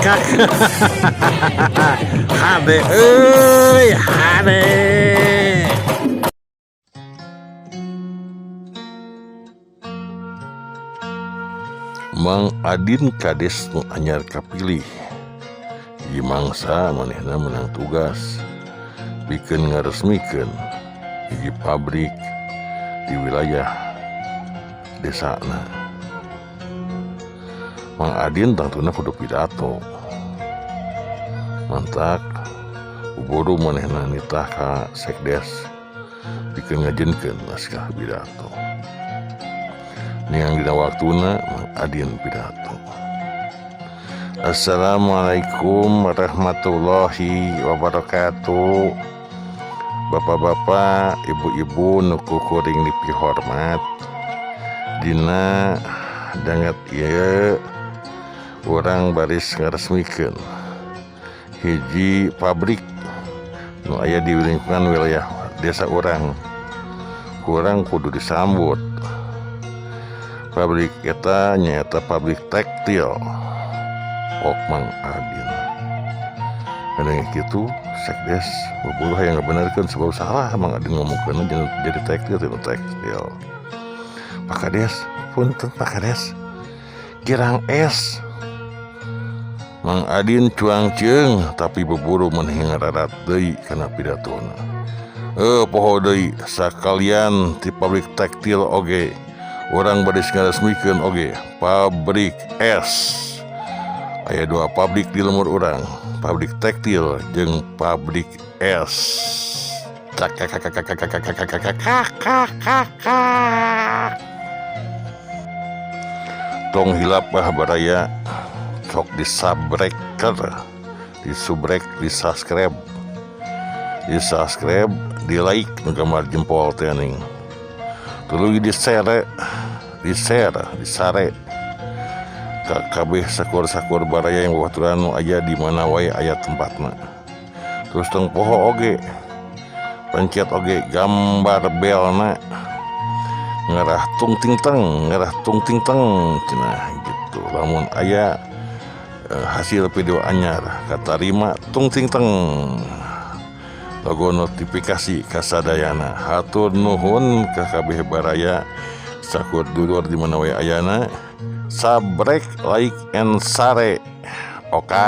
Kak. Hade euy, hade. Mang Adin Kades nu anyar kapilih hiji mangsa manehna menang tugas pikeun ngaresmikeun hiji pabrik di wilayah desana. Mang Adin tangtuna kudu pidato, mantak buru manehna nitah ka sekdes pikeun ngajieunkeun naskah pidato. Neang dina waktuna Mang Adin pidato. Assalamualaikum warahmatullahi wabarakatuh. Bapak-bapak, ibu-ibu nu ku kuring dipihormat. Dina danget ieu urang baris ngaresmikeun hiji pabrik nu aya di lingkungan wilayah desa urang. Kurang kudu disambut. Pabrik eta nyaeta pabrik tekstil. Ok Mang Adin. Kadang kitu sekdes bubuluh hayang ngabenerkeun sebab salah Mang Adin ngomongkeun jadi tekstil tinu tekstil. Pak Kades, punten Pak Kades. Kirang es. Mang Adin cuang ceung tapi beburu maneh ngararat deui kana pidatona. Poho deui sakalian ti pabrik tekstil oge urang baris ngaresmikeun oge pabrik es. Aya dua pabrik di lembur urang, pabrik tekstil jeung pabrik es. Cakakakakakakakakakakakakakak. Tong hilap ah baraya, sok disabreker, disubrek, disubscribe, disubscribe, di like nu gambar jempol teh ning. Tuluy di-share, di-share, disare ka kabeh sakur-sakur baraya yang babaturan nu aya di mana wae aya tempatna. Terus tong poho oge pencet oge gambar belna ngarah tung ting teng, ngarah tung ting teng cenah gitu. Lamun aya hasil video anyar katarima tung ting teng logo notifikasi kasadayana. Hatur nuhun ka kabeh baraya sakur dulur di mana wae ayana. Sabrek, like and share. Oke.